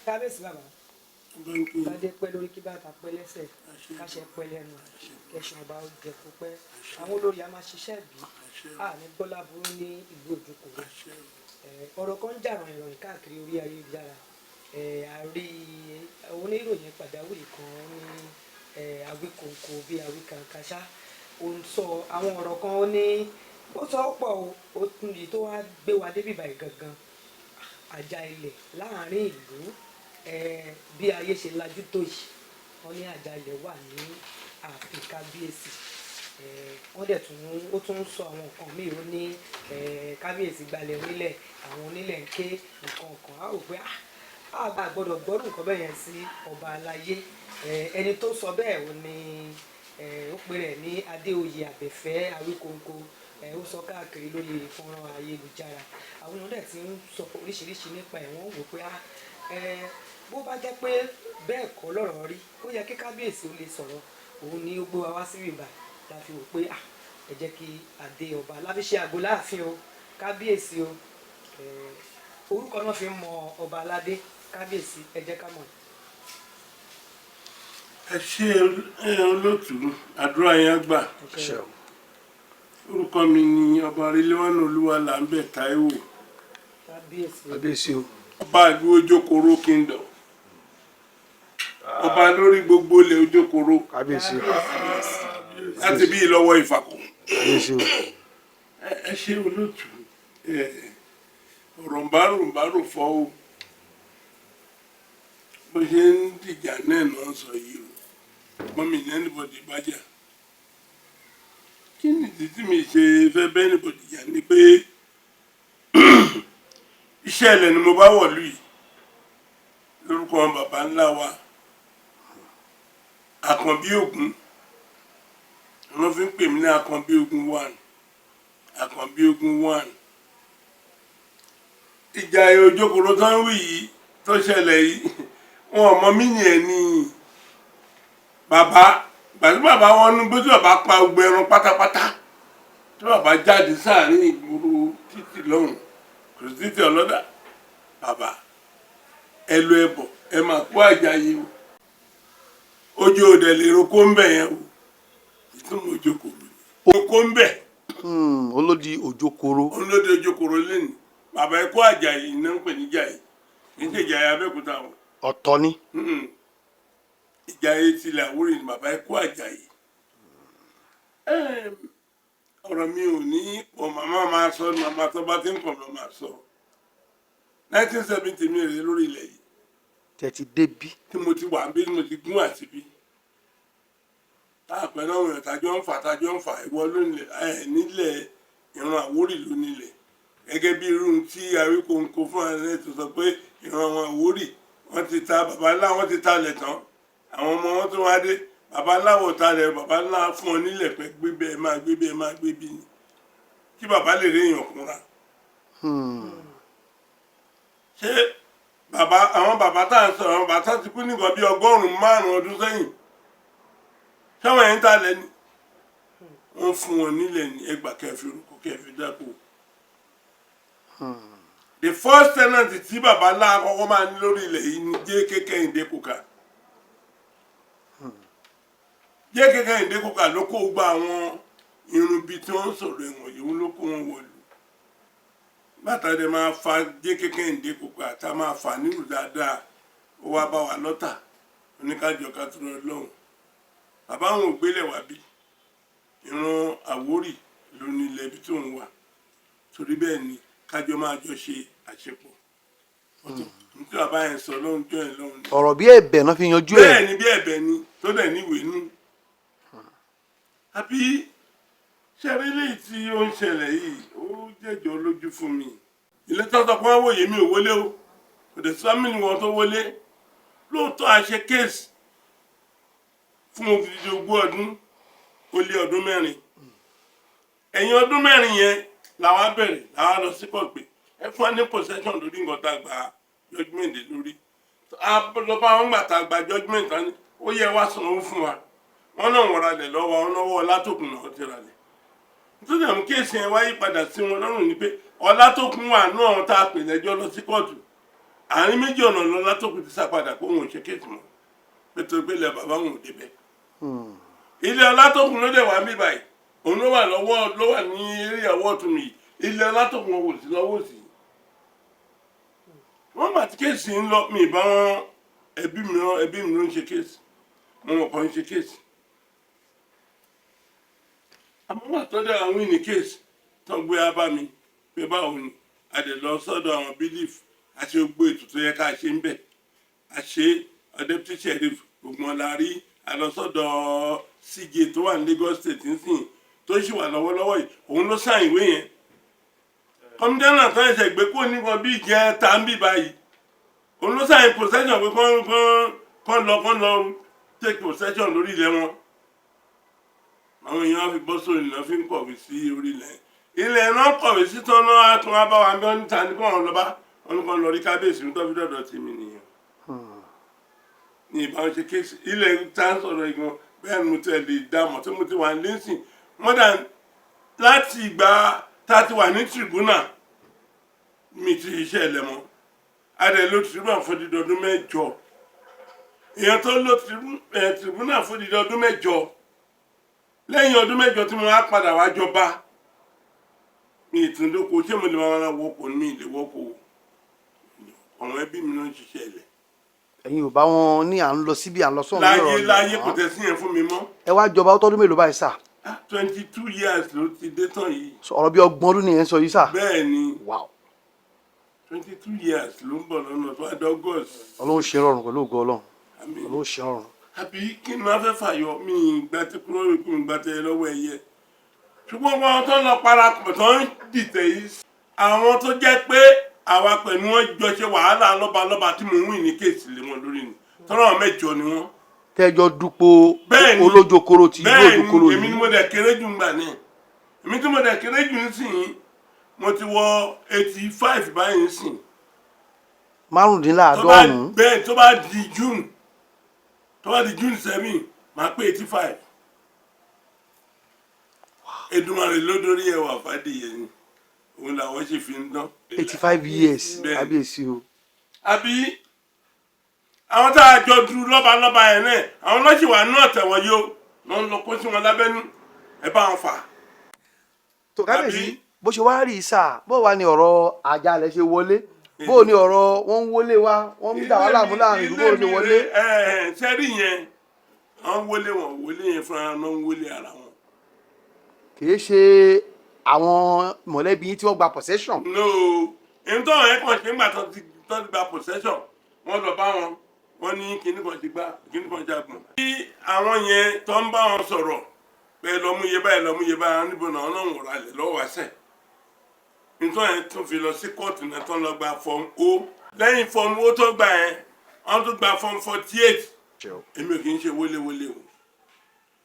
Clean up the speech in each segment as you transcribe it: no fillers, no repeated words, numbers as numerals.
Kábíyèsí bàbá, kádé pẹ́ lórí, kí bàtà pẹ́ lẹ́sẹ̀, káṣẹ pẹ́ lẹ́nu, kẹsàn ọba ó jẹ kó pẹ́. Àwọn olórí a máa ṣiṣẹ́ bí a ní gbọ́lá burú ní ìlú Òjòkòrò. Ọ̀rọ̀ kan ń jà ròyìnròyìn káàkiri orí ayélujára. A rí oníròyìn pàjáwìrì kan ní Awíkonko bíi Awíkànkáṣá, ó ń sọ àwọn ọ̀rọ̀ kan. Ó ní ó sọ pọ̀ o, ó tún yìí tó wá gbé wa débi báyìí gangan, àjà ilẹ̀ láàrin ìlú. Bí ayé ṣe lajú tó yìí, wọ́n ní àjà ilẹ̀ wà ní ààfin kábíyèsí. Wọ́n dẹ̀ tún, ó tún ń sọ àwọn nǹkan míì. Ó ní kábíyèsí gbalẹ̀ onílẹ̀, àwọn onílẹ̀ ń ké nǹkan kan. Á rò pé a bá gbọ́dọ̀ gbọ́dọ̀ nǹkan bẹ́ẹ̀ yẹn sí ọba aláyé. Ẹni tó sọ bẹ́ẹ̀ ò ní ó pe rẹ̀ ní Adéoyè Àbẹ̀fẹ́ Awíkonko. Ó sọ káàkiri lórí fọ́nrán ayélujára. Àwọn èèyàn dẹ̀ ti ń sọ oríṣiríṣi nípa ẹ̀. Wọ́n wò pé bó bá jẹ́ pé bẹ́ẹ̀ kọ́ lọ́rọ̀ rí, ó yẹ kí kábíyèsí ó lè sọ̀rọ̀. Òun ni ó gbé wa wá síbí ìbà la fi wò pé ẹ jẹ́ kí adé ọba láfi ṣe àgọ́ láàfin o. Kábíyèsí o, orúkọ náà fi ń mọ ọba aládé. Kábíyèsí, ẹ jẹ́ ká mọ̀. Ẹ ṣe olótùú, àdúrà yẹn gbà. Ṣe o. Orúkọ mi ni Ọba Rilwan Olúwalámbẹ̀ Táíwò. Kábíyèsí. Kábíyèsí o. Ọba ìlú Ojókòrò Kingdom, ọba lórí gbogbo ilẹ̀ Ojókòrò. Kábíyèsí o. Láti bí ìlọ́wọ́ Ìfàkọ̀. Kábíyèsí o. Ẹ ṣe olótùú. Ọ̀rọ̀ ń bárò fọ́ o. Bó ṣe ń dìjà náà náà sọ yìí o, mọ́mí ní anybody bá jà, kí nìdí tí mi ṣe fẹ́ bẹ́ anybody jà ni pé iṣẹ́ ilẹ̀ ni mo bá wọ̀lú yìí lórúkọ bàbá ńlá wa Àkànbí Ògún. Wọ́n fi ń pè mí ní Àkànbí Ògún one, Àkànbí Ògún one. Ìjà Òjòkòrò tó ń wí yìí tó ṣẹlẹ̀ yìí, wọn ò mọ mí yẹn ní bàbá. Gbàtí bàbá wọn ní gbé tí bàbá pa gbogbo ẹran pátápátá, tí bàbá jáde sáàrin ìgboro títì lọ́hùn, kò sí títì ọlọ́dà. Bàbá, ẹ lọ ẹbọ, ẹ máa kó àjàyè o. Ojú òde lè roko ń bẹ̀ yẹn o. Ìtumọ̀ Òjòkòrò oko ń bẹ̀. Olódi Òjòkòrò. Olóde Òjòkòrò lẹ́nu. Bàbá, ẹ kó àjàyè iná ń pè ní jàyè, kì í ṣe ìjàyè Abẹ́òkúta o. Ọ̀tọ̀ ni. Ìjàyè tilẹ̀ Àwórì ni. Bàbá, ẹ kó àjàyè. Ọ̀rọ̀ mi ò ní pọ̀. Màmá máa sọ, màmá tó bá ti ń pọ̀ lọ́ máa sọ. 1970 mi rèé lórí ilẹ̀ yìí. Tẹ̀tí débí. Tí mo ti wà bí mo ti gún àti bí táàpẹ́ náà wọ̀nyàn tájọ́ ń fà ìwọ ló nílẹ̀ ẹ̀ nílẹ̀, ìran Àwórì ló nílẹ̀. Gẹ́gẹ́ bí irú tí Awíkonko fún ẹ̀ tó sọ pé ìran àwọn Àwórì, wọ́n ti ta baba ńlá, wọ́n ti talẹ̀ tán, àwọn ọmọ wọn tó wá dé. Baba ńlá wò talẹ̀, baba ńlá fún ọ nílẹ̀ pé gbé bẹ́ẹ̀ máa gbé bẹ́ẹ̀ máa gbé bí ni kí baba lè rí èèyàn kúnra. Ṣé bàbá, àwọn bàbá tá à ń sọ̀rọ̀, àwọn bàbá tá ti kú nìkan bí 500 ọdún sẹ́yìn, ṣáwọn yẹn ń talẹ̀ ni? Wọ́n fún wọn nílẹ̀ ní ẹgbàá kẹfì orúkọ kẹfì dáko. The first tenant tí bàbá ńlá àkọ́kọ́ máa ní lórí ilẹ̀ yìí ni J.K. Kẹ́hìndé Kòkà. J.K. Kẹ́hìndé Kòkà ló kó gba àwọn irun bíi tí wọ́n ń sọ̀rọ̀ ẹ̀wọ̀n yìí, ló kó wọn wọ̀lú. Bàtà dẹ̀ máa fa J.K. Kẹ́hìndé Kòkà tá a máa fà nílùú dáadáa, ó wá bá wa lọ́tà oníkájọ ká tó lọ lọ́hùn. Bàbá àwọn ò gbélé wá bí ìran Àwórì ló ní ilẹ̀ ibi tó ń wà, torí bẹ́ẹ̀ ni kájọ máa jọ ṣe àṣepọ̀. Nítorí bàbá yẹn sọ lóhun jọ yẹn lọ́hùn ni. Ọ̀rọ̀ bí ẹ̀bẹ̀ náà fi yanjú ẹ̀. Bẹ́ẹ̀ ni, bí ẹ̀bẹ̀ ni tó dẹ̀ níwèé nú. Àbí ṣẹ́rí léyìí tí ó ń ṣẹlẹ̀ yìí, ó jẹ́jọ́ lójú fún mi. Ilé tọ́tọ̀ pọ́n wòye mi ò wọlé o, kò dẹ̀ sí wọn tó wọlé. Lóòótọ́, a ṣe case fún odidi 20 ọdún ó lé ọdún 4. Ẹ̀yìn ọdún 4 yẹn làwa bẹ̀rẹ̀, làwa lọ sí court pé ẹ fún wa ní possession lórí nǹkan tá a gba judgement lórí. Lọ bá wọn gbà tá a gba judgement tán, ó yẹ wá sanwó fún wa. Wọn náà wọ́n ralẹ̀ lọ́wọ́ wọn náwó Ọlátòkùn náà ti ralẹ̀. Nítorí àwọn case yẹn wáyé padà sí wọn lọ́rùn ni pé Ọlátòkùn wà náà tá a pè lẹ́jọ́ lọ sí kóòtù. Àárín méjì ọ̀nà lọ látòkù ti sá padà pé òun ò ṣe case mọ́, pé torí pé ilẹ̀ bàbá òun ò débẹ̀. Ilé Ọlátòkun ló dẹ̀ wá ń bí báyìí, òun ló wà lọ́wọ́, ló wà ní eré ọwọ́ ọ̀tún mi yìí. Ilé Ọlátòkun kò sí lọ́wọ́ òsì. Wọ́n gbà tí case ń lọ, mi ì bá wọn. Ẹbí mi rán, ẹbí mi ló ń ṣe case, mo mọ̀ kàn ń ṣe case. Àmọ́ wà tọ́jú àwọn win case tó ń gbé wá bá mi pé báwo ni a dẹ̀ lọ sọ́dọ̀ àwọn bailiff àti gbogbo ètò tó yẹ ká ṣe ń bẹ̀. A ṣe deputy sheriff, gbogbo wọn la rí. A lọ sọ́dọ̀ CJ tó wà ní Lagos State nísìnyí, tó sì wà lọ́wọ́lọ́wọ́ yìí, òun ló sign ìwé yẹn. Kọmíṣánná tó ẹsẹ̀ gbé kúrò níkan bí ìjẹ́ ta ń bì báyìí, òun ló sign possession pé kán lọ take possession lórí ilẹ̀ wọn. Àwọn èèyàn á fi bọ́ sórí ilẹ̀, fi ń kọ̀wé sí orí ilẹ̀. Ilẹ̀ náà kọ̀wé sí tán náà, á tún wá bá wa bí wọ́n níta ní kó wọn lọ bá wọn ní kó lọ rí kábíyèsí tó fi dọ̀dọ̀ tèmi nìyẹn. Ní ìbáwọn ṣe case ilẹ̀ tá ń sọ̀rọ̀ ìgbọ̀n bẹ́ẹ̀ ni mo tẹ̀ lè dá mọ̀ tí mo ti wà ní lẹ́sìn more than láti ìgbà tá a ti wà ní tribunal. Mi ti ṣiṣẹ́ ilẹ̀ mọ́. A dẹ̀ lo tribunal fún odidi ọdún 8. Èèyàn tó lo tribunal fún odidi ọdún 8, lẹ́yìn ọdún 8 tí mo wá padà wá jọba, mi ìtúndókò ṣé mo lè máa wọ́pọ̀? Mi lè wọ́pọ̀. Àwọn ẹbí mi ló ń ṣiṣẹ́ ilẹ̀. Ẹ̀yin ò bá wọn ní à ń lọ síbi à ń lọ sọ́run. Láyé lọ́rọ̀ láyé, yìí. Kò tẹ̀ sí yẹn fún mi mọ́. Ẹ wá jọba, ó tọ́dún mélòó báyìí, sir? 22 years ló ti dé tán yìí. Ọ̀rọ̀ bí 30 ọdún nìyẹn sọ yìí, sir. Bẹ́ẹ̀ ni. 22 years ló ń bọ̀ lọ́nà tó wá August. Ọlọ́run ṣe rọrùn pẹ̀lú ògo Ọlọ́run. Àmín. Ọlọ́run ṣe rọrùn. Àbí kí ni wọ́n fẹ́ fàyọ? Mi ìgbà tí kúrò rí kí n gbà tẹ lọ́wọ́ ẹ̀yẹ, ṣùgbọ́n wọn tó lọ parapọ̀ tó ń dìtẹ̀ yìí, àwọn tó jẹ́ pé àwa pẹ̀lú wọn jọ ṣe wàhálà lọ́balọ́ba tí mò ń win ní case lé wọn lórí ni, tọ́lọ́ àwọn mẹ́jọ ni wọ́n. Tẹ́jọ́ dúpọ̀. Bẹ́ẹ̀ni. Olójokoro ti ìlú Òjòkoro Èmi ni yìí. mo dẹ̀ kéré jù ńgbà náà. Èmi tí mo dẹ̀ kéré jù nísìnyí, mo ti wọ 85 báyìí nísìnyí. Tó bá 95. Bẹ́ẹ̀, tó bá di June, tó bá di June 7, máa pé 85. Èdùmàrè ló dórí ẹwà fàdíyẹ ni, òun làwọn ṣe fi ń dán. 85 years. Bẹ́ẹ̀ni. Kábíyèsí o. Àbí àwọn tá a jọ du lọ́balọ́ba yẹn náà, àwọn lọ́sì wà ní ọ̀tẹ̀ wọ̀nyí o, wọ́n ń lọ kó sí wọn lábẹ́nú, ẹ bá wọn fà. Tó kábíyèsí, Àbí? Bó ṣe wá rí sà, bó wà ní ọ̀rọ̀ àjálẹ̀ ṣe wọlé, bó ní ọ̀rọ̀ wọ́n ń wọlé wa, wọ́n ń dà wá láàmú láàrin ìlú, bó ṣe wọlé? Ẹ ẹ, sẹ́rí yẹn, àwọn wọlé wọn wọlé yẹn fúnra wọn ń wọlé ara wọn. Kì í ṣe àwọn mọ̀lẹ́bí yín tí wọ́n gba possession? No, èyí tó àwọn yẹn kàn ṣe ńgbà tó ti gba possession, wọ́n lọ bá wọn, wọ́n ní kíní kan ti gbá, kíní kan jagun. Bí àwọn yẹn tó ń bá wọn sọ̀rọ̀ pé lọ́mú iye báyìí, lọ́mú iye báyìí, níbo náà wọ́n náà wọ̀rọ̀ alẹ̀ lọ́wọ́ wá sẹ̀. Nítorí yẹn tún fi lọ sí kóòtù náà, tó ń lọ gba form O. Lẹ́yìn form O tó gbà yẹn, wọ́n tún gba form 48. Èmi ò kì í ṣe wọléwọlé o.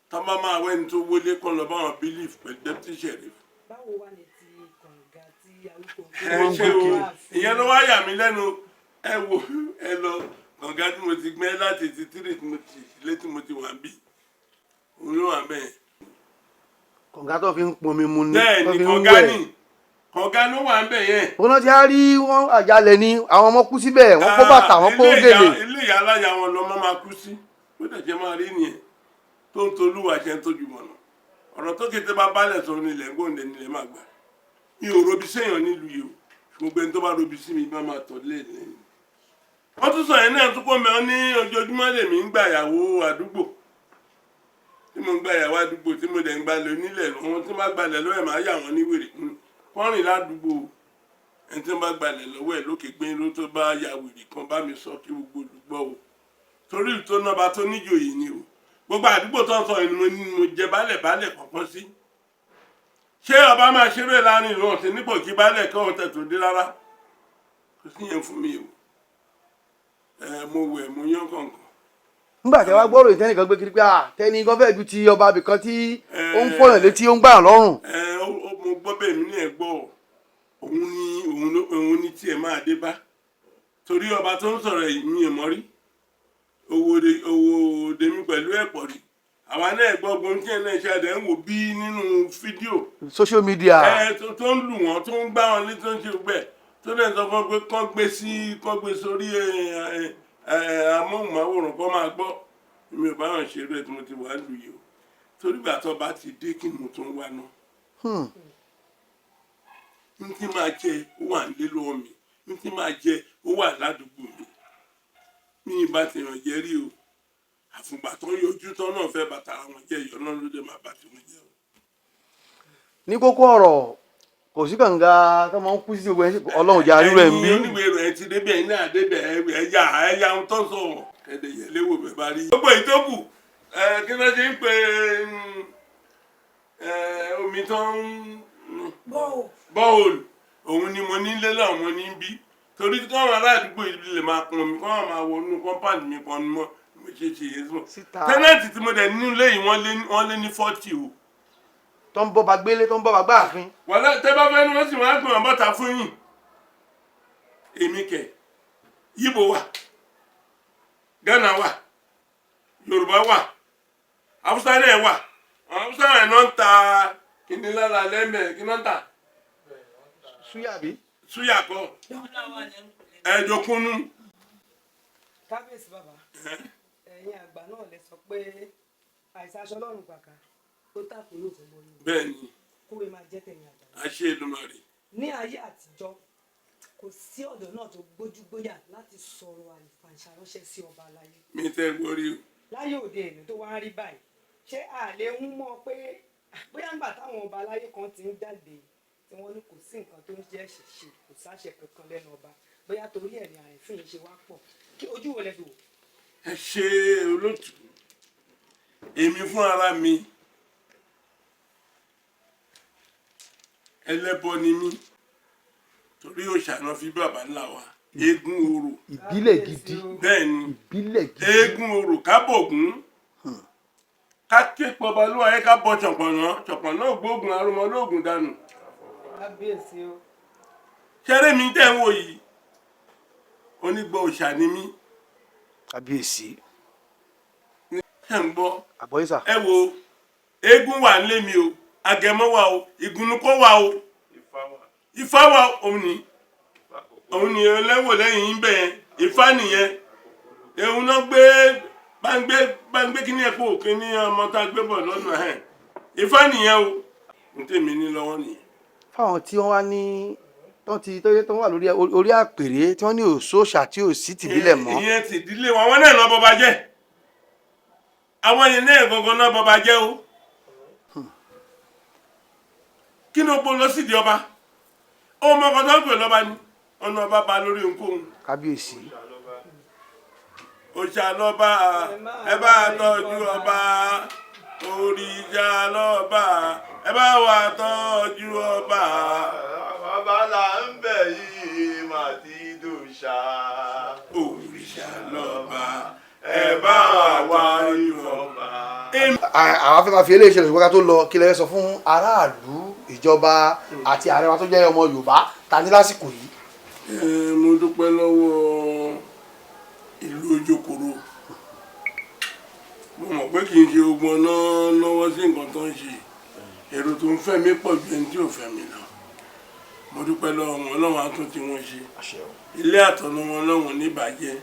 Tá bá máa wẹ́ni tó wọlé, kọ́ lọ bá wọn bailiff pẹ̀lú deputy sheriff. Báwo wà ní ti kànga tí arúgbó Ẹ ṣe o, ìyẹn ló wá yà mí lẹ́nu. Ẹ wo, ẹ lọ kànga tí mo ti gbẹ́ láti ti tírì tí mo ti ilé tí mo ti wà bí, òun ló wà bẹ́ẹ̀. Kànga tó fi ń pọnmi mu ni? Bẹ́ẹ̀ Tó ni. fi ń Kànga wẹ̀. ni, kànga ló wà ń bẹ̀ yẹn. Òun náà ti á rí wọn, àjálẹ̀ ni, àwọn ọmọ kú síbẹ̀, wọ́n kó bàtà, wọ́n kó Ilé gèlè. Ilé ìyá aláya wọn lọmọ máa kú sí. Bó dẹ̀ ṣe máa rí nìyẹn, tó ń tolúwa ṣe ń tójú mọ̀nà. Ọ̀rọ̀ tó kété bá bálẹ̀ sọ nílẹ̀ gbóǹde nílẹ̀ máa gbà. Mi ò robi séèyàn nílùú yìí o. Gbogbo ẹni tó bá robi sí mi bá máa tọ̀ lé lẹ́yìn. Wọ́n tún sọ yẹn náà tún kó mẹ́ ní ojoojúmọ́ lèmi ń gbà ìyàwó àdúgbò, tí mo ń gba ìyàwó àdúgbò, tí mo dẹ̀ ń gbalẹ̀ onílẹ̀. Wọn tí wọ́n bá gbalẹ̀ lọ́wọ́ ẹ̀, máa yà wọ́n ní wèrè wọ́n rìn ládùúgbò. Ẹni tí wọ́n bá gbalẹ̀ lọ́wọ́ ẹ̀ lókè gbé ló tó bá ya wèrè kan bá mi sọ kí gbogbo olùgbọ́ o, torí tó náà bá tó níjòyè ni o. Gbogbo àdúgbò tó ń sọ yìí ni mo ní mo jẹ baálẹ̀ baálẹ̀ kọ̀ọ̀kan sí. Ṣé ọba máa ṣeré láàrin ìlú ọ̀sìn nípò kí baálẹ̀ kọ́ ọ̀tẹ̀ tó dé? Rárá, kò sí yẹn fún mi o. Ẹ mo wẹ̀, mo yán kọ̀ọ̀kan. Nígbà tí wàá gbọ́rọ̀ ìtẹ́nìkan gbé kiri pé à tẹ́ni gan fẹ́ẹ́ ju ti ọba abìkan tí ó ń fọyàn létí, ó ń gbàyàn lọ́rùn. Ẹ mo gbọ́ bẹ́ẹ̀, mi ní ẹ̀ gbọ́ ọ. Òun ni òun ni tiẹ̀ máa dé bá, torí ọba tó ń sọ̀rọ̀ yìí, mi ò mọ̀ rí. Owó òde mi pẹ̀lú ẹ̀ pọ̀ rí. Àwa náà gbọ́ gbọ́n tí ẹ̀ náà ṣe àdé ń wò bí nínú fídíò. Social media. Ẹ tó ń lù wọ́n, tó ń gbá wọn létí, tó ń ṣe gbẹ. Tó dẹ̀ sọ fún ọ pé kán gbé sí, kán gbé sórí amóhùnmáwòrán kán máa gbọ́. Mi ò bá wọn ṣeré ẹ̀ tí mo ti wà lù yìí o, torí ìgbà tó bá ti dé, kí ni mo tún wá náà? N tí máa jẹ ó wà nílé lọ́wọ́ mi, n tí máa jẹ ó wà ládùúgbò mi. Mi ì bá ti yàn jẹ́ rí o. Àfùgbà tó ń yọjú tán náà fẹ́ bàtà àwọn jẹ́, ìyọ́ náà ló dé máa bá tiwọn jẹ́ o. Ní kókó ọ̀rọ̀, kò sí kànga tó máa ń kú sí gbogbo ẹ̀, Ọlọ́run jẹ́ arúgbó ẹ̀ ń bí. Ẹ̀yin oníwèé rẹ̀ ti débẹ̀, ẹ̀yin náà débẹ̀, ẹ̀yà ẹ̀yà ń tọ́ sọ ẹ̀dẹ̀ yẹlé wò bẹ́ẹ̀ bá rí. Gbogbo èyí tó kù ẹ̀, kí ló ṣe ń pe omi tó ń borehole, òun ni mo nílé lọ́wọ́, mo ní bí, torí kí wọ́n ará àdúgbò yìí lè máa pọn omi, kí wọ́n máa wọnú compound mi pọn mọ́. Mo ṣe ṣe yẹn sọ. Síta. Tenant tí mo dẹ̀ nínú ilé yìí, wọ́n lé ní 40 o. Tó ń bọ́ ba gbélé, tó ń bọ́ ba gbáàfin. Wàlá tẹ́ bá fẹ́ ni wọ́n sì wọ́n á gbọ̀n bọ́ta fún yín. Èmi kẹ̀, Yíbo wà, Ghana wà, Yorùbá wà, Haúsá náà wà. Àwọn Haúsá náà ń ta kíní lára lẹ́mẹ̀ẹ́, kí náà ń tà? Súyà bí. Súyà kọ́, ẹ̀ẹ́dọ̀kúnnú. Kábíyèsí bàbá, ẹ̀yin àgbà náà lè sọ pé àìsàn aṣọ ọlọ́run gbàgbà tó tàkùn yóò fún mọ́ yín. Bẹ́ẹ̀ ni. Kúrò máa jẹ́ tẹ̀yìn àgbà náà. Àṣẹ Èdùmàrè. Ní ayé àtijọ́, kò sí ọ̀dọ́ náà tó gbójúgbóyà láti sọ̀rọ̀ àlùfàǹṣà ránṣẹ́ sí ọba aláyé. Mi tẹ́ gbórí o. Láyé òde èmi tó wá ń rí báyìí, ṣé a lè ń mọ̀ pé bóyá ńgbà táwọn ọba aláyé kan ti ń jáde tí wọ́n ní kò sí nǹkan tó ń jẹ́ ṣìṣe, kò sáṣẹ kankan lẹ́nu ọba, bóyá torí ẹ̀ ní àrífín yìí ṣe wá pọ̀? Kí ojú wo lẹ fi wò? Ẹ ṣe olótù. Èmi fún ara mi, ẹlẹ́bọ ni mí, torí òòṣà náà fi bàbá ńlá wa, eégún orò. Ìbílẹ̀ gidi. Bẹ́ẹ̀ ni. Ìbílẹ̀ gidi. Eégún orò, kábògún, ká ké pọba ló wáyé, ká bọ ṣọ̀pọ̀nà, ṣọ̀pọ̀nà ògbógun arúmọ lóògùn dànù. Kábíyèsí o. Ṣeré mi tẹ̀ ń wò yìí, onígbọ̀ òòṣà ni mí. Kábíyèsí. Ṣe ń gbọ́? Àgbọ̀yé sà. Ẹ wo, eégún wà nílé mi o, agẹmọ wà o, ìgúnnukọ wà o, ifá wà o. Òun ni ẹlẹ́wò lẹ́yìn yín bẹ́ẹ̀, ifá nìyẹn. Òun náà gbé bá ń gbé bá ń gbé kíní ẹ̀kọ́ kíní ọmọ tá a gbé bọ̀ lọ́nà ẹ̀, ifá nìyẹn o. N tèmi ní lọ́wọ́ nìyẹn. Fáwọn tí wọ́n wá ní tó ti tó yẹ tó wà lórí orí àpèrè tí wọ́n ní òṣòṣà tí ò sí tìbílẹ̀ mọ́. Ìyẹn ti ìdílé wọn, àwọn náà lọ bọba jẹ́, àwọn yẹn náà gangan náà bọba jẹ́ o. Kí ló gbó lọ sídìí ọba? Ọmọ kan tó ń pè lọ́ba ni ọ̀nà ọba ba lórí ohunkóhun. Kábíyèsí. Òòṣà lọ́ba, ẹ bá tọ́jú ọba. Òrìṣà lọ́ba, ẹ bá wa tọ́jú ọba. Bàbá là ń bẹ̀ yìí mà ti dòṣà. Òrìṣà lọ́ba, ẹ bá wa tọ́jú ọba. Àwọn afẹ́ máa fi eléyìí ṣẹlẹ̀, ṣùgbọ́n ká tó lọ, kí lẹ fẹ́ sọ fún aráàlú, ìjọba àti ààrẹ wa tó jẹ́ ọmọ Yorùbá ta ní lásìkò yìí? Mo dúpẹ́ lọ́wọ́ ìlú Ojokoro. Mo mọ̀ pé kì í ṣe ogun ọ̀nà lọ́wọ́ sí nǹkan tó ń ṣe, èrò tó ń fẹ́ mi pọ̀ ju ẹni tí ò fẹ́ mi lọ. Mo dúpẹ́ lọ́wọ́ wọn. Ọlọ́run á tún tí wọ́n ṣe, ilé àtọ̀nà wọn lọ́wọ́n ní ìbàjẹ́,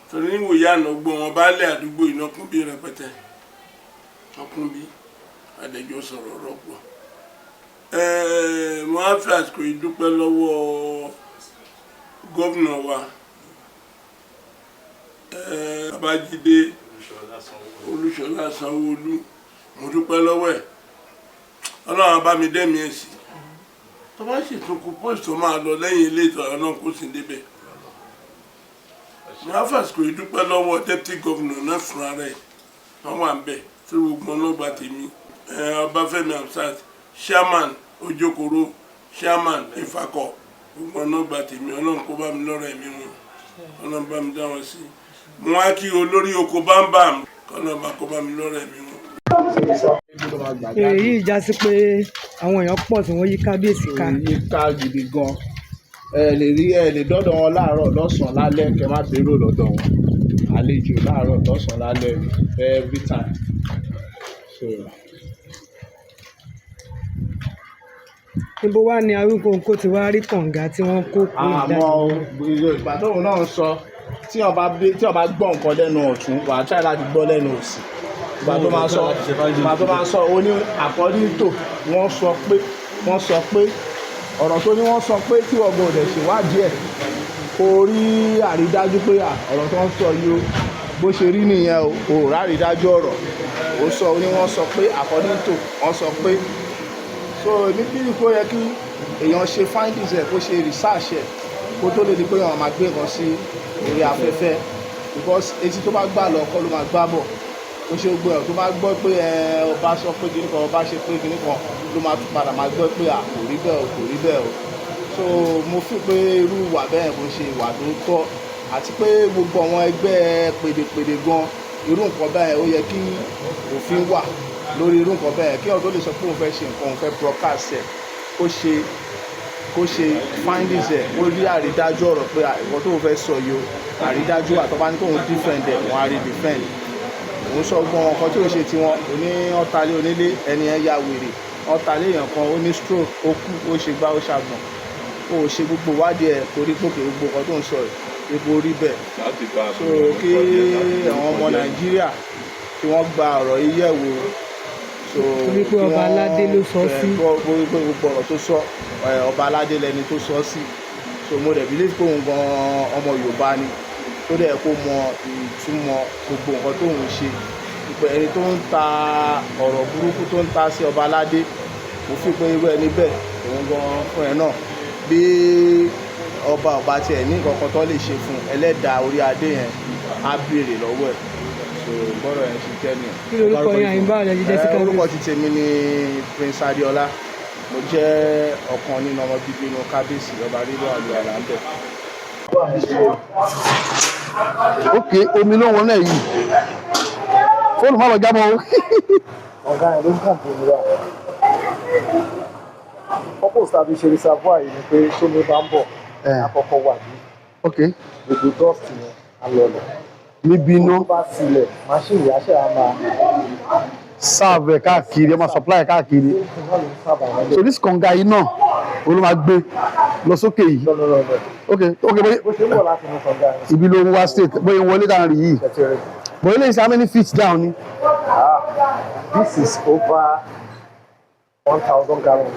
torí níwòye àná gbọ́ wọn bá lé àdúgbò iná kún bí rẹpẹtẹ, wọn kún bí adẹjọ́ sọ̀rọ̀ rọ́pò. Mo á fi àsìkò yìí dúpẹ́ lọ́wọ́ gómìnà wa, Babájídé Olúṣọlá Sanwó-Olú. Mo dúpẹ́ lọ́wọ́ ẹ̀. Ọlọ́run á bá mi dẹ́mi ẹ̀ sí. Tó bá sì tún kú post tó máa lọ lẹ́yìn ilé ìtọ́jú náà, kó sì débẹ̀. Mo á fàsìkò yìí dúpẹ́ lọ́wọ́ deputy governor náà fúnra rẹ̀, wọ́n wà ń bẹ̀ tí gbogbo ọ̀nà gba tèmi, Ọbáfẹ́mi Hamzat, chairman Ojokoro, chairman Ìfakọ̀, gbogbo ọ̀nà gba tèmi. Ọlọ́run kó bá mi lọ́rọ̀ ẹ̀mí wọn, Ọlọ́run bá mi dá wọn sí. Mo wá kí olórí oko bámbàm, kọ́nà bá kó bá mi lọ́rọ̀ ẹ̀mí wọn. Èyí já sí pé àwọn èèyàn pọ̀ tí wọ́n yí kábíyèsí ká. Yí ká gidi gan. Ẹ lè rí, ẹ lè dọ́dọ̀ wọn láàárọ̀, lọ́sàn-án, lálẹ́, kẹ́ má bèrò lọ́dọ̀ wọn. Àlejò láàárọ̀, lọ́sàn-án, lálẹ́, every time. So. Níbo wá ni Awíkonko ti wá rí kànga tí wọ́n kó kú Àmọ́ ìgbà tóun náà ń sọ, tí wọ́n bá gbọ́ nǹkan lẹ́nu ọ̀tún, wà á try láti gbọ́ lẹ́nu òsì. Ìgbà tó máa sọ, ó ní according to wọ́n sọ pé, wọ́n sọ pé ọ̀rọ̀ tó ní wọ́n sọ pé tí ọgbọ́n òdẹ̀ ṣèwádìí ẹ̀ kò rí àrídájú pé ọ̀rọ̀ tó ń sọ yìí o, bó ṣe rí nìyẹn o, kò rárídájú ọ̀rọ̀ ó sọ. Ó ní wọ́n sọ pé, according to wọ́n sọ pé. So èmi bí kò yẹ kí èèyàn ṣe findings ẹ̀, kó ṣe research ẹ̀, kó tó lè di pé èèyàn máa gbé nǹkan sí orí afẹ́fẹ́, because etí tó bá gbà lọ kọ́ ló máa gbá bọ̀. Ó ṣe gbogbo ẹ̀ tó bá gbọ́ pé ẹ ọba sọ pé kinní kan, ọba ṣe pé kinní kan, ló máa tún padà máa gbọ́ pé à kò rí bẹ́ẹ̀ o, kò rí bẹ́ẹ̀ o. So mo fi pé irú ìwà bẹ́ẹ̀ kò ṣe ìwà tó tọ́, àti pé gbogbo àwọn ẹgbẹ́ pèdèpèdè gan, irú nǹkan bẹ́ẹ̀, ó yẹ kí òfin wà lórí irú nǹkan bẹ́ẹ̀, kí ọ̀dọ́ lè sọ pé òun fẹ́ ṣe nǹkan, òun fẹ́ broadcast ẹ̀, kó ṣe findings ẹ̀, kó rí àrídájú ọ̀rọ̀ pé nǹkan tó fẹ́ sọ yìí o, àrídájú àtọ́bá ní kóun defend ẹ̀, wọ́n á rí defend. Òun sọ gbọ́n nǹkan tí ò ṣe tiwọn, oní ọ̀tálé onílé, ẹni ẹ̀ ya wèrè, ọ̀tálé èèyàn kan, ó ní stroke, ó kú, ó ṣe gbá, ó ṣàgbọ̀n. Ó ṣe gbogbo ìwádìí ẹ̀ torí pé gbogbo nǹkan tó ń sọ yìí ipò rí bẹ́ẹ̀. So kí àwọn ọmọ Nàìjíríà kí wọ́n gba ọ̀rọ̀ yìí yẹ̀ wò. So Torí pé ọba aládé ló sọ sí. Pé gbogbo ọ̀rọ̀ tó sọ, ọba aládé lẹni tó sọ sí. So mo dẹ̀ believe pé òun gan ọmọ Yorùbá ni, tó dẹ̀ kó mọ ìtumọ̀ gbogbo nǹkan tó ń ṣe, pé ẹni tó ń ta ọ̀rọ̀ burúkú tó ń ta sí ọba aládé, mo fi pé irú ẹni bẹ́ẹ̀, òun gan fún ẹ náà, bí ọba tiẹ̀ ní nǹkan kan tó lè ṣe fún ẹlẹ́dàá orí adé yẹn, á béèrè lọ́wọ́ ẹ̀. So gbọ́dọ̀ yẹn ṣe jẹ́ nìyẹn. Kí lorúkọ yín, àyìnbá ọ̀lẹ́ jíjẹ́ sí kábíyèsí? Orúkọ ti tèmi ni Prince Adéọlá. Mo jẹ́ ọ̀kan nínú ọmọ bíbí inú kábíyèsí ọba Rílò Àlùwàlà ń bẹ̀. Ok, omi ló ń wọnú ẹ̀ yìí. Fóònù má lọ jábọ́ o. Ọ̀gá yẹn ló ń pump omi wá. Purpose tàbí ṣe reservoir yìí ni pé tómi bá ń bọ̀, àkọ́kọ́ wà ní gbogbo dust yẹn á lọlẹ̀. Níbi iná. Tó bá sílẹ̀, machine yìí á ṣe á máa Serve ẹ̀ káàkiri, ẹ máa supply ẹ̀ káàkiri. Náà ló ń sábà wọn. So this kànga yìí náà, ó ló máa gbé lọ sókè yìí? Lọ́lọ́lọ́lọ́. Ok, bóyá Bó ṣe ń bọ̀ láti inú kànga yẹn. Ibi ló ń wá state, bóyá ń wọlé dáhùn rí yìí. Ṣẹ̀tẹ̀rẹ̀. Bóyá lè ṣe how many feet down ni? Ah, this is over 1,000 gallons.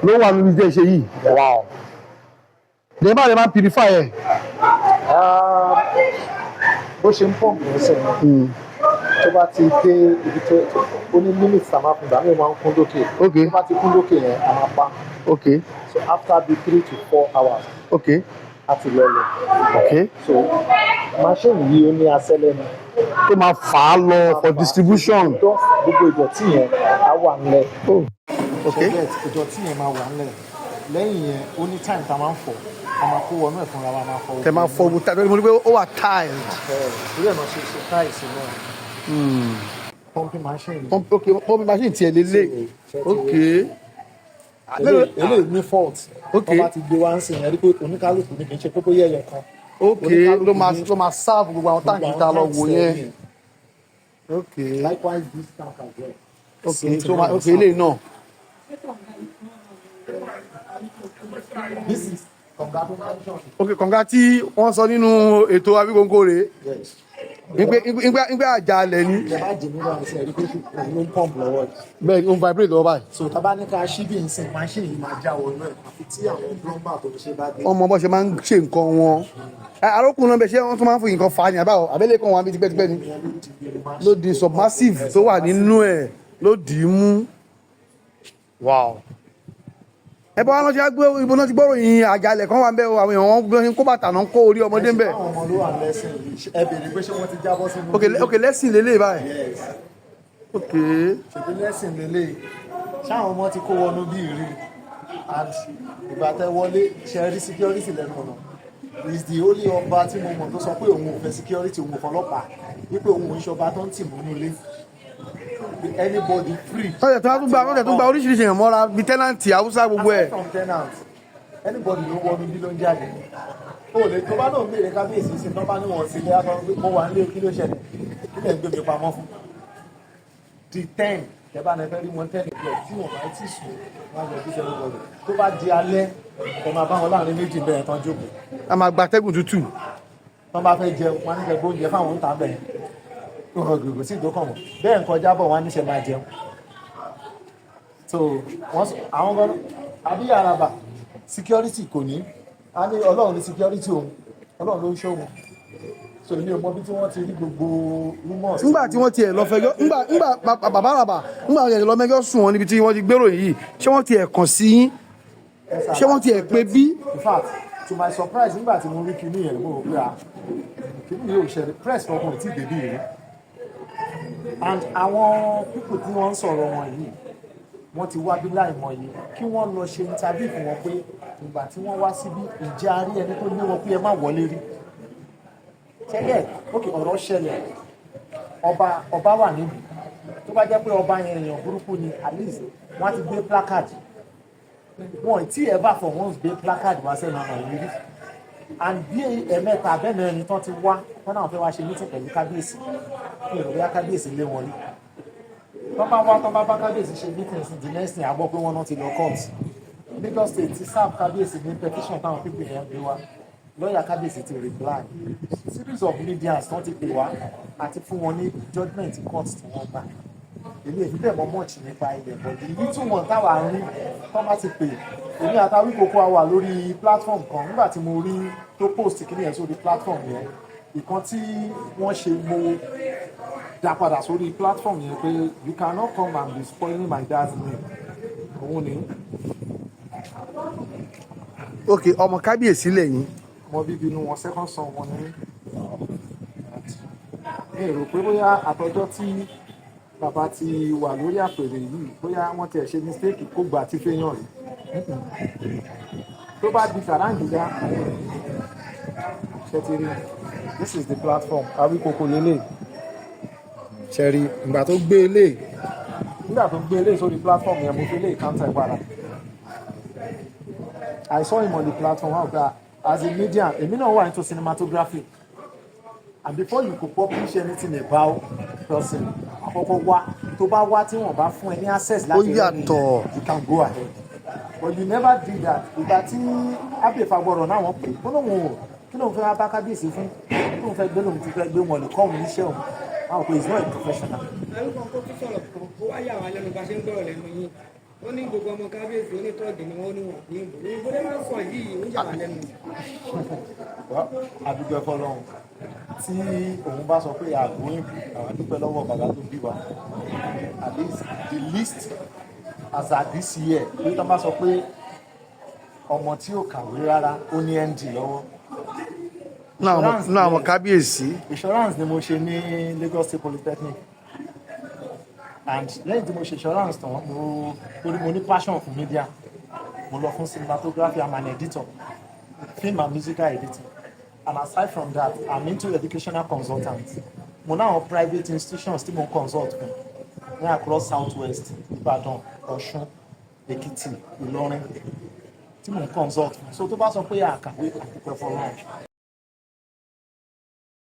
Ló wà níbi tí ẹ ṣe yìí? Wow. Dè bá lè máa purify ẹ̀? Ah, bó ṣe ń pump nísìnyí, tó bá ti dé ibi tó ó ní limit tá a máa fún, ìgbà míì máa ń kún dókè. Tó bá ti kún dókè yẹn, a máa pa. So after bí 3 to 4 hours, a ti lọlẹ̀. So machine yìí, ó ní asẹ́lẹ̀ ni. Tó máa fà á lọ for distribution. Dust, gbogbo ìdọ̀tí yẹn á wà nílẹ̀. Oh, ok. Forget, ìdọ̀tí yẹn máa wà nílẹ̀. Lẹ́yìn yẹn, ó ní time tá a máa ń fọ̀, a máa kó wọnú ẹ̀ fúnra wa, máa fọ. Tẹ máa fọ gbogbo tile, mo ní pé ó wà tiled. Ẹ̀ torí ẹ̀ náà ṣe ṣe tiles náà. Pumping machine yìí. Pump, ok, pumping machine tiẹ̀ lélẹ̀. Ok. Eléyìí ní fault. Wọ́n bá ti gbé wá ń sìn yẹn, rí pé oníkálukú ní, kì í ṣe pé bóyá ẹyọ kan. Ok, ló máa serve gbogbo àwọn táǹkì tá a lọ wò yẹn. Ok. Likewise this tank as well. Ok, so ma, ok, eléyìí náà. This is kànga tó máa ń ṣàn. Ok, kànga tí wọ́n sọ nínú ètò Awíkonko rèé. Yes. Nígbà àjàalẹ̀ ni. Ẹ bá jẹ nínú àìsàn, ẹ rí pé òun ló ń pump lọ́wọ́ yìí. Bẹ́ẹ̀ ni, ó ń vibrate lọ́wọ́ báyìí. So tá a bá ní ká ṣí bí nsìn, machine yìí máa já wọnú ẹ̀, àfi tí àwọn plumber tó ń ṣe bá dé. Wọ́n mọ bó ṣe máa ń ṣe nǹkan wọn. Arókùnrin náà bẹ, ṣé wọ́n tún máa ń fi nǹkan fà á ní àbáwọ̀ àbẹ́lẹ̀ kan wọn àbí tipẹ́tipẹ́ ni? Ló di submersive tó wà nínú ẹ̀ ló dì í mú. Wow. Ẹ bá wọn lọ ṣe á gbé ibo náà ti gbọ́rọ̀ yìí, àjàalẹ̀ kan wà ń bẹ́ o, àwọn èèyàn wọn bí wọ́n ṣe ń kó bàtà náà ń kó orí ọmọdé ń bẹ̀. Àwọn ọmọ ló wà lẹ́sìn yìí, ẹ béèrè pé ṣé wọ́n ti jábọ́ sínú. Ok, lẹ́sìn lélẹ̀ báyìí. Yes. Ok. Ṣèbí lẹ́sìn lélẹ̀, ṣáwọn ọmọ ti kó wọnú bí rí? And ìgbà tẹ wọlé, ṣe rí security lẹ́nu ọ̀nà. Is the only ọba tí mo mọ̀ tó sọ pé òun ò fẹ́ security, òun ò fọlọ́pàá, wípé òun ò ń ṣọba tó ń tì mọ́nú ilé, anybody free. Tọ́jà tó gba oríṣiríṣi èèyàn mọ́ra bíi tenant Haúsá gbogbo ẹ̀. Aside from tenant, anybody ló wọnú bí ló ń jáde. O lè tó bá náà béèrè kábíyèsí sí tó bá ní wọn sílé, á sọ pé mo wà nílé, kí ló ṣẹlẹ̀, kí lè gbé mi pamọ́ fún the 10. Tẹ́ bá ní fẹ́ rí wọn 10 o'clock, tí wọ́n bá ti sùn, wọ́n á yọjú sẹ́nu bọ̀dọ̀. Tó bá di alẹ́, ẹ máa bá wọn láàrin méjì bẹ́ẹ̀ tán jókòó. A máa gba atẹ́gùn tútù. Tán bá fẹ́ jẹun, wọn á ní kẹ́ gbóúnjẹ fáwọn ń tà bẹ́ẹ̀. Kò sí ìdókàn wọn bẹ́ẹ̀ ń kọjá bọ̀, wọn á níṣẹ́ máa jẹun. So wọ́n àwọn gan àbí àràbà security kò ní a ní Ọlọ́run ní security òun, Ọlọ́run ló ń ṣọ́ òun. So èmi ò mọ bí tí wọ́n ti rí gbogbo rumors. Ńgbà tí wọ́n tiẹ̀ lọ fẹjọ́, ńgbà bàbá àràbà, ńgbà wọ́n tiẹ̀ lọ mẹ́jọ́ sùn wọn níbi tí wọ́n ti gbèrò yìí, ṣé wọ́n tiẹ̀ kàn sí yín? Ṣé wọ́n tiẹ̀ pé bí? In fact, to my surprise, nígbà tí mo rí kinní yẹn, mo rò pé, ah, kinní yóò ṣẹlẹ̀. Press kankan ò tí ì débí rí, and àwọn people tí wọ́n ń sọ̀rọ̀ wọn yìí, wọ́n ti wá bí láìmọye. Kí wọ́n lọ ṣe interview fún wọn pé ìgbà tí wọ́n wá síbí, ìjẹ́ a rí ẹni tó lé wọn pé ẹ má wọlé rí ṣẹlẹ̀? Ok, ọ̀rọ̀ ṣẹlẹ̀, ọba wà níbi. Tó bá jẹ́ pé ọba yẹn èèyàn burúkú ni, at least wọ́n á ti gbé placard wọn. Tí ẹ bá for once gbé placard wá sẹ́nu ọ̀nà ìrírí, and bí ẹ̀mẹ́ta abẹ́mẹ́rin tán ti wá, wọ́n náà fẹ́ wá ṣe meeting pẹ̀lú kábíyèsí, kí èrò bóyá kábíyèsí lé wọn rí. Tán bá wá, tán bá bá kábíyèsí ṣe meeting sí, the next thing, a gbọ́ pé wọ́n náà ti lọ court. Lagos State ti serve kábíyèsí ní petition táwọn people yẹn gbé wá. Lọ́ọ̀yà kábíyèsí ti reply. Series of medias tán ti pè wá àti fún wọn ní judgement court tí wọ́n gbà. Èmi èmi bẹ́ẹ̀ mọ much nípa ilẹ̀, but the little one táwa ń rí, tán bá ti pè èmi àtàwí kókó, a wà lórí platform kan. Nígbà tí mo rí tó post kíní yẹn sórí platform yẹn, ìkan tí wọ́n ṣe, mo dá padà sórí platform yẹn pé you cannot come and be spoiling my dad's name. Òun ni. Ok, ọmọ kábíyèsí lẹ́yìn? Ọmọ bíbí inú wọn, second son wọn ni. Mi rò pé bóyá àtọjọ́ tí bàbá ti wà lórí àpèrè yìí, bóyá wọ́n tiẹ̀ ṣe mistake kó gbà tí fẹ́yàn rí. Tó bá di kàráǹgídá, ṣe ti rí, this is the platform Awíkoko lélẹ̀. Ṣe rí ìgbà tó gbé ilé, nígbà tó gbé ilé sórí platform yẹn, mo fi ilé counter padà. I saw him on the platform. How gba as a media, èmi náà wà into cinematography, and before you could publish anything about person, àkọ́kọ́ wá, tó bá wá, tí wọ́n bá fún ẹ ní access láti rí Yàtọ̀. You can go ahead, but you never did that. Ìgbà tí Abbey Fagbọrọ náà, wọ́n pè ó lóun ò kí lóun fẹ́ wá bá kábíyèsí fún, lóun fẹ́ gbé, lóun ti fẹ́ gbé, wọn lè kọ́ òun níṣẹ́ òun. Àwọn pé he is not a professional. Arúgbó kó tún sọ̀rọ̀ kan, ó wá yà wá lẹ́nu bá ṣe ń gbọ́rọ̀ lẹ́nu yín. Ó ní gbogbo ọmọ kábíyèsí onítọ́ọ̀gì ni wọ́n, ní wọ̀n ní ìbò. Ìbò lè máa ń sọ yìí, ó yà wá lẹ́nu. Àdúgbò fọlọ́run tí òun bá sọ pé àgbóyìnbó, àwọn dúpẹ́ lọ́wọ́ bàbá tó bí wa. At least the least as at this year, bí tó bá sọ pé ọmọ tí ò kàwé rárá, ó ní ND lọ́wọ́. Náà àwọn kábíyèsí. Insurance ni mo ṣe ní Lagos State Polytechnic, and lẹ́yìn tí mo ṣe insurance tán, mo torí mo ní passion fún media, mo lọ fún cinematography. I'm an editor, film and musical editing, and aside from that, I'm into educational consultant. Mo ní àwọn private institutions tí mo ń consult fún ní across South West, Ìbàdàn, Ọ̀ṣun, Èkìtì, Ìlọrin, tí mo ń consult fún. So tó bá sọ pé àkàwé, àkùpẹ̀ fọlọ́run.